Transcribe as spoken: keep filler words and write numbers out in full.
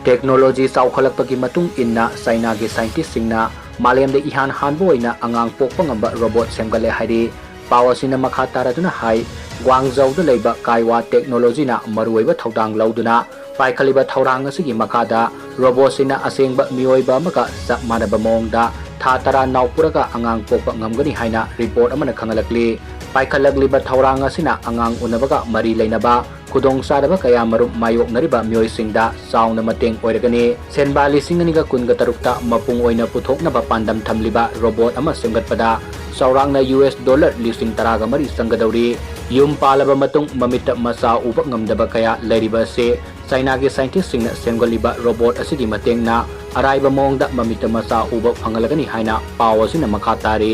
Technology ꯆꯥꯎꯈꯠꯂꯛꯄꯒꯤ ꯃꯇꯨꯡ ꯏꯟꯅ ꯆꯥꯏꯅꯥꯒꯤ scientistꯁꯤꯡꯅ ꯃꯥꯂꯦꯝꯗ ꯏꯍꯥꯟ ꯍꯥꯟꯕ ꯑꯣꯏꯅ ꯑꯉꯥꯡ ꯄꯣꯛꯄ ꯉꯝꯕ robot ꯁꯦꯝꯒꯠꯂꯦ ꯍꯥꯏꯔꯤ꯫ ꯄꯥꯎ ꯑꯁꯤꯅ ꯃꯈꯥ ꯇꯥꯔꯗꯨꯅ ꯍꯥꯏ, ꯒ꯭ꯋꯥꯡꯖꯧꯗ ꯂꯩꯕ ꯀꯥꯏꯋꯥ Technologyꯅ ꯃꯔꯨꯑꯣꯏꯕ ꯊꯧꯗꯥꯡ ꯂꯧꯗꯨꯅ ꯄꯥꯏꯈꯠꯂꯤꯕ ꯊꯧꯔꯥꯡ ꯑꯁꯤꯒꯤ ꯃꯈꯥꯗ robotꯁꯤꯡꯅ ꯑꯁꯦꯡꯕ ꯃꯤꯑꯣꯏꯕ ꯑꯃꯒ ꯆꯞ ꯃꯥꯟꯅꯕ ꯃꯑꯣꯡꯗ ꯊꯥ ꯇꯔꯥ ꯅꯥꯎꯄꯨꯔꯒ ꯑꯉꯥꯡ ꯄꯣꯛꯄ ꯉꯝꯒꯅꯤ ꯍꯥꯏꯅ report ꯑꯃꯅ ꯈꯪꯍꯜꯂꯛꯂꯤ꯫ ꯄꯥꯏꯈꯠꯂꯛꯂꯤꯕ ꯊꯧꯔꯥꯡ ꯑꯁꯤꯅ ꯑꯉꯥꯡ ꯎꯅꯕꯒ ꯃꯔꯤ ꯂꯩꯅꯕ ꯈꯨꯗꯣꯡꯆꯥꯗꯕ ꯀꯌꯥ ꯃꯔꯨꯝ ꯃꯥꯌꯣꯛꯅꯔꯤꯕ ꯃꯤꯑꯣꯏꯁꯤꯡꯗ ꯆꯥꯎꯅ ꯃꯇꯦꯡ ꯑꯣꯏꯔꯒꯅꯤ꯫ ꯁꯦꯟꯕꯥ ꯂꯤꯁꯤꯡ ꯑꯅꯤꯒ ꯀꯨꯟꯒ ꯇꯔꯨꯛꯇ ꯃꯄꯨꯡ ꯑꯣꯏꯅ ꯄꯨꯊꯣꯛꯅꯕ ꯄꯥꯟꯗꯝ ꯊꯝꯂꯤꯕ robot ꯑꯃ ꯁꯦꯝꯒꯠꯄꯗ ꯆꯥꯎꯔꯥꯛꯅ US dollar ꯂꯤꯁꯤꯡ ꯇꯔꯥꯒ ꯃꯔꯤ ꯆꯪꯒꯗꯧꯔꯤ꯫ ꯌꯨꯝ ꯄꯥꯜꯂꯕ ꯃꯇꯨꯡ ꯃꯃꯤꯠꯇ ꯃꯆꯥ ꯎꯕ ꯉꯝꯗꯕ ꯀꯌꯥ ꯂꯩꯔꯤꯕ ꯑꯁꯤ ꯆꯥꯏꯅꯥꯒꯤ scientistꯁꯤꯡꯅ ꯁꯦꯝꯒꯠꯂꯤꯕ robot ꯑꯁꯤꯒꯤ ꯃꯇꯦꯡꯅ ꯑꯔꯥꯏꯕ ꯃꯑꯣꯡꯗ ꯃꯃꯤꯠꯇ ꯃꯆꯥ ꯎꯕ ꯐꯪꯍꯜꯂꯒꯅꯤ ꯍꯥꯏꯅ ꯄꯥꯎ ꯑꯁꯤꯅ ꯃꯈꯥ ꯇꯥꯔꯤ꯫